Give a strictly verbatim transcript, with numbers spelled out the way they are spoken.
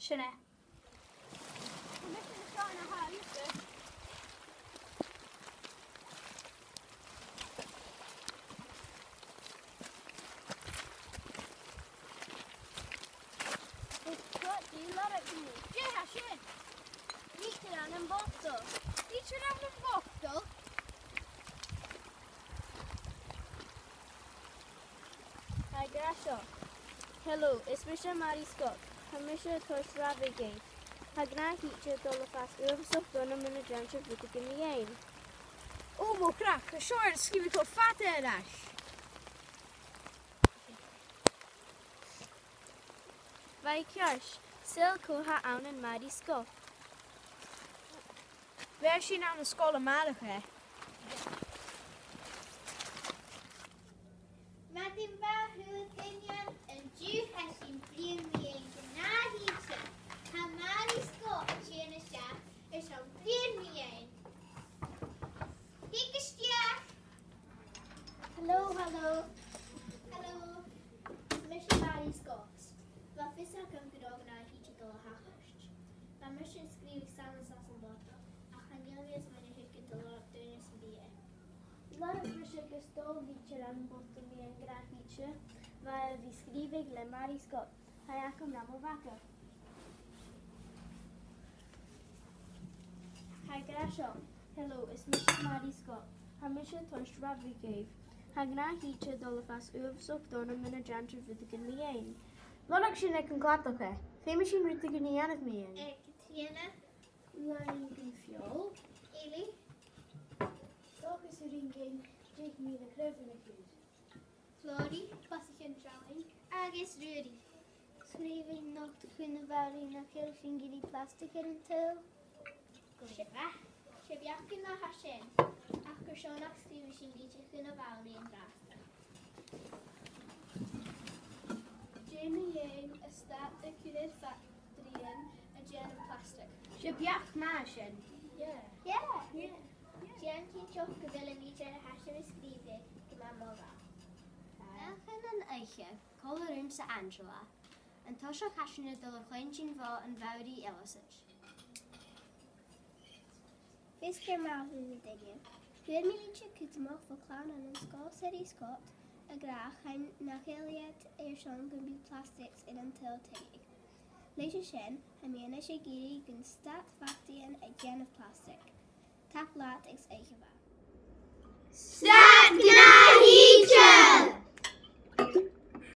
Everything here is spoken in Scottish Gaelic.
Sin e. Tha mise an seo na h-aois. Is cò dè lorg mi? Dè tha sin? Litir ann am botal. Litir ann am botal? Tha e ag ràdh seo. Hello, is mise Mary Scott. Tha mise a' toirt rabhaidh dhuibh. Tha gnàth-shìde a' dol a dh'fhàs uabhasach dona mura dèan sibh rudeigin mu dheidhinn. Ò, mo chreach, tha seo air a sgrìobhadh cho fada air ais. Bha e ceart, saoil cò tha ann an Mary Scott. Bha sinn ann an sgoil a-màireach e. Madainn mhath a h-uile duine, an-diugh tha sinn a' bruidhinn mu dheidhinn gnàth-shìde. Tha Mary Scott a' tighinn a-steach airson bruidhinn mu dheidhinn. Thig a-steach! Hello, hello. Hello. Is mise Mary Scott. Bha fios agam gun robh gnàth-shìde a' dol a thachairt. Bha mise a' sgrìobhadh sanas às am botal, ach chan eil mi a' smaoineachadh gun do lorg duine sam bith e. Lorg mise gus dà litir ann am botal mu dheidhinn gnàth-shìde, bha e air a sgrìobhadh le Mary Scott. Tha e agam nam bhaga. Tha e ag ràdh seo. Hello, is mise Mary Scott. Tha mise a' toirt rabhaidh dhuibh. Tha gnàth-shìde a' dol a dh'fhàs uabhasach dona mura dèan sibh rudeigin mu dheidhinn. Lorg sinn aig an cladach e. Feumaidh sinn rudeigin a dhèanamh mu dheidhinn. Aig Catrìona. Lorgainn feòil. Eilidh. Dòchas a rinn sinn deich mìle craobhan a chur. Flòraidh, pàistean dealain. Agus Ruairidh. Sgrìobhainn not chun a' Bhanrigh nach eil sinn ag iarraidh plastic air an t-saoghal. Glè mhath. 'S e beachd gu math a tha sin, ach carson nach sgrìobh sinn litir chun a' Bhanrigh an-dràsta? Dè mu dheidhinn an stàit a chur air factaraidhean a' dèanamh plastic? 'S e beachd math a tha sin. Yeah. Yeah. Yeah. Dèan cinnteach gu bheil an litir a tha sibh a' sgrìobhadh gu math modhail. Aca an oidhche, còmhla riumsa Angela. An toiseach, tha sinn a' dol a chluinntinn bho a' Bhanrigh Ealasaid. Feasgar math a h-uile duine. Fhuair mi litir cudromach bho chlann ann an sgoil Sadie Scott ag ràdh nach eil iad airson gum bi plastics air an t-saoghal tuilleadh. Leis a sin, tha mi a-nis ag iarraidh gun stad factaraidhean a' dèanamh plastic. Tapadh leat agus oidhche mhath. Stad gnàth-shìde!